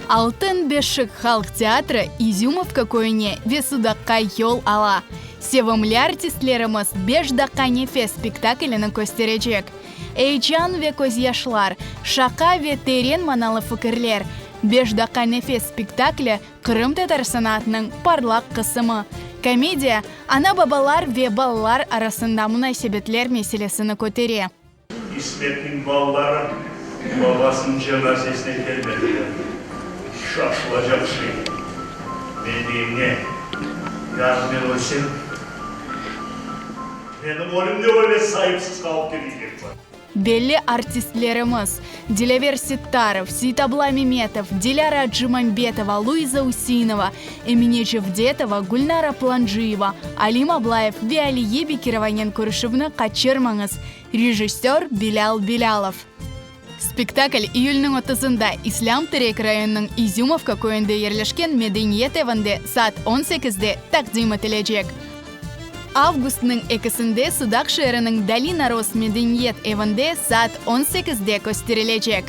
Altın beşik halq teatri İzümovka köyüne ve Sudaqqa yol ala. Sevimli artistlerimiz Beş daqqa nefes spektaklini kösterecek. Eyecan ve közyaşlar, şaqa ve teren manalı fikirler, Beş daqqa nefes spektakli qırımtatar sanatınıñ parlaq qısımı. Komediya ana-babalar ve balalar arasında munasebetler meselesini kötere. İsmetniñ balaları babasınıñ cenazesine kelmediler. Şaşılacaq şey. Men deyim ne? Yarın men ölsem, menim ölüm de öyle saipsiz qalıp ketecek. Belli artistlerimiz, Dilâver Settarov, Seytabla Memetov, Dilâra Acımambetova, Luiza Useinova, Emine Cevdetova, Gülnara Plancıyeva, Alim Ablayev ve Aliye Bekirovanen körüşüvni qaçırmañız, rejissör Bilâl Bilâlov. Spektakl iyülniñ otuzında İslâm Terek rayonınıñ İzümovka köyünde yerleşken Medeniyet evinde saat on sekizde taqdim etilecek. Avgustnıñ ekisinde Sudaq şeeriniñ Dolina Ros medeniyet evinde saat on sekizde kösterilecek.